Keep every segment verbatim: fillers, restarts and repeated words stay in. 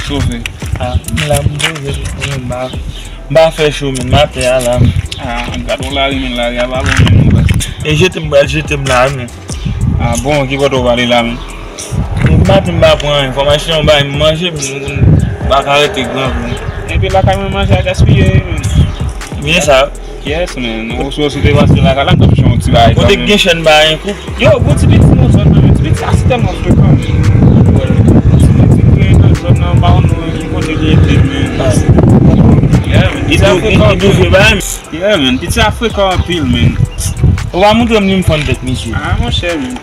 Chofe. Ah, m la, m poze, m pa, m pa fè cho, men, m atè a la. Ah, gad yon lari, men, lari a pa bon, men, non, baz. E jete m pral jete m la, men. Ah, bon, ki kote w prale la, men? Depi maten m pa pran anyen, fò m achte yon bagay m manje, m pa ka rete gran, men. Epi lakay mwen manje a gaspiye, men. Byen sa. Yes, man. Ou sou, ou sou te pase lakay la, m t ap fè yon ti bagay. Kote k gen chèn ba yon kou? Yo, gon ti piti nan zòn nan, men ti piti sa si tèlman frekan, men. Ti piti ki nan zòn nan, m pa konn ki kote li rete, men. Yeah, man. Piti sa frekan anpil. Yeah, man. Piti sa frekan anpil, men. Ou pa montre m li m fann tèt misye. Ah, monchè, men.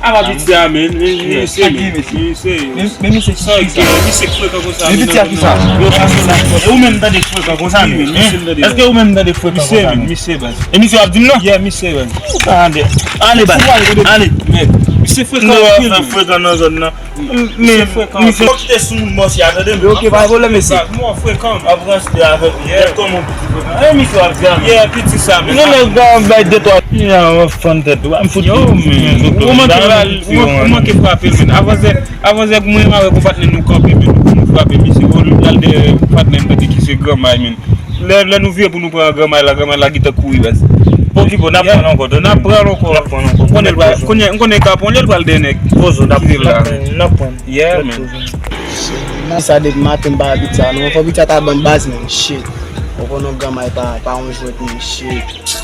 Apa piti a, men, men, men, se, men, men, se, men, men, misye ki sa? Misye frekan konsa, men, piti a ki sa? Yo, sa, se sa. E ou menm tande k frekan konsa, men, men, èske ou menm tande k frekan konsa, men? Misye, baz. E misye ap di m non? Yeah, misye, baz. Ale, baz. Ale. Men, misye frekan anpil, men. Frekan nan zòn nan. Men, misye, fòk kite sou moun mòsi a, tande m. Ok, pa gen pwoblèm, mesye. Baz, mò frekan. Ap ranse avèk, yeah, kòman piti frekan. E misye ap di a, men. Yeah, piti sa, men. Misye nan bay de twa. Ya, w ap fann tèt ou. Yo, men, ou manke pral, ou manke frape l, men. Avanse, avanse mwen avèk yon patnè nou kanpe, men, nou frape misye. Olye l al dèyè patnè m, tande ki se granmay, men. Lè, lè nou vire pou nou pran granmay la, granmay la gentan kouri, baz. Okipe w, n ap pran l ankò, tande. N ap pran l ankò. N ap pran l ankò. M konnen l pral, konnen, m konnen k ap pran l, l pral dèyè nèg. Poze w, n ap pran l. N ap pran l. Yeah, man. Sa depi maten m pa wè piti a, non. Fò piti a ta ban m baz, men. Shit. Ou konnen granmay pa, pa yon jwèt, men. Shit.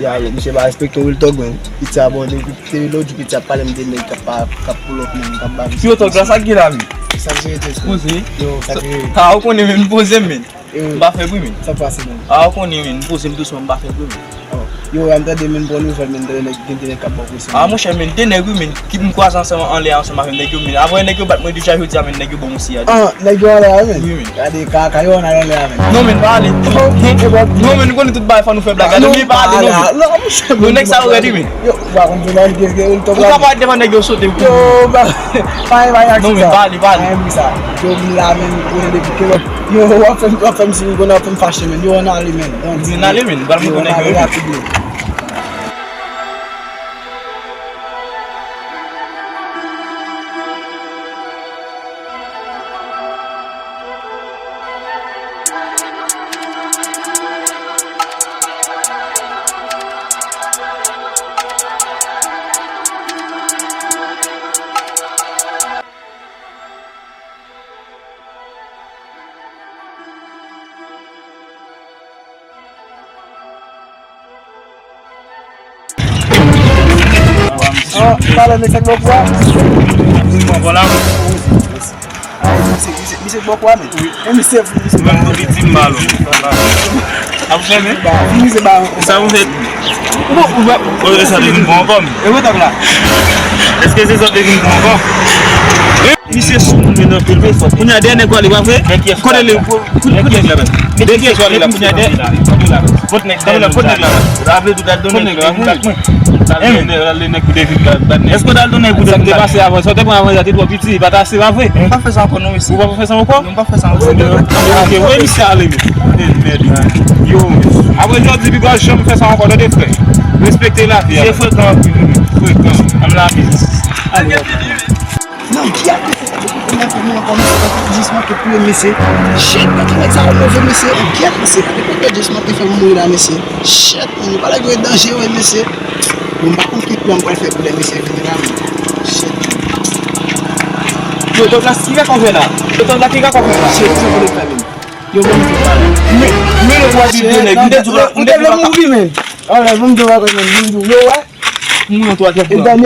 Ya, misye pa respekte real talk, man. Piti a bon, depi, depi lòt jou piti a pale m de nèg k ap pa, k ap pull up, man, k ap ba misye. Yo, talk la, sa k gen la, men? Sa k gen, poze. Yo, sa k gen. Sa, ou konnen, men, poze, men. M pa fè bri, men. Sa k pase, men? Ah, ou konnen, men, m poze m dousman, m pa fè bri, men. Oh. Yo, m tande, men, bon nouvèl, men, tande nèg, gen de nèg k ap ba w presyon. Ah, monchè, men, de nèg, wi, men, ki m kwaze ansanm anlè ansanm avèk nèg yo, men. Avan nèg yo bat mwen deja jodi a, men, nèg yo ban m yon siyati. Ah, nèg yo anlè a, men. Wi, men. Gade, ka, ka yo anlè a, men. Non, men, pa ale. Non, men, nou konnen tout bagay, fò nou fè blag. Gade, men, pa ale, non, men. Non, monchè, nèg sa yo rèd, wi, men. Yo, ou pa konn tou, men, gen, gen, ou ka parèt devan nèg yo sote, wi. Yo, pa, pa, pa, non, men, pa ale, pa ale. Yo, m la, men, ou konnen depi ke lè. Yo, w ap fè m, w ap fè m si, w ap fè m fache, men. Yo, ann ale, men. Men ale, men, m pral montre nèg yo, men. Ah, talè nèg sa k bò pou a. Bon, bon, la. Ah, misye, misye, misye k bò pou a, men. Wi. E misye, misye. Menm tou li di m mal. A pou fèmen? Ba, misye ba. Sa pou fè? Bon, ou va. Ou sa vin bon ankò, men. E wè tòk la. Èske se sa te vin bon ankò? Misye sou moun, men, anpil, men. Kounye a, dèyè nèg pale, pa vre? Kote li, kote, kote nèg la, men? Dèyè ki pale la, kounye a, dèyè. Kote nèg la, kote nèg la? Raple tou, t al don nèg la, kote nèg la? Èske w t al don nèg pou te pase avan? Sa w te pran avan, sa te twò piti, li pa t ase, pa vre? M pa fè sa ankò, non, mesye. Ou pa fè sa ankò? Non, m pa fè sa ankò. Ok, voye misye ale, men. Mèd, mèd. Yo, men. Apre jodi, li pa janm fè sa ankò, tande, frè. Respekte lavi a. Se frekan anpil, men. Frekan. Ann la, men. Nan gyèt, mesye, gade kote nèg yo ankò, mesye, gade kote jis manke touye, mesye. Shit, gade nèg sa yo move, mesye. Nan gyèt, mesye, gade kote jis manke fè m mouri la, mesye. Shit, men, yo pa lage yo danjere, mesye. Bon, m pa konn ki plan m pral fè pou lè mesye vini la, men. Shit. Yo, tòg la, ki kaka w fè la? Yo, tòg la, ki kaka w fè la? Shit, ki sa w fè, men? Yo, men, men, men, yo, w ap di nèg, m te di w, m te di w, men. Alright, bon, m di w, men, m di w, yo, wè. M mouri nan twa tèt la.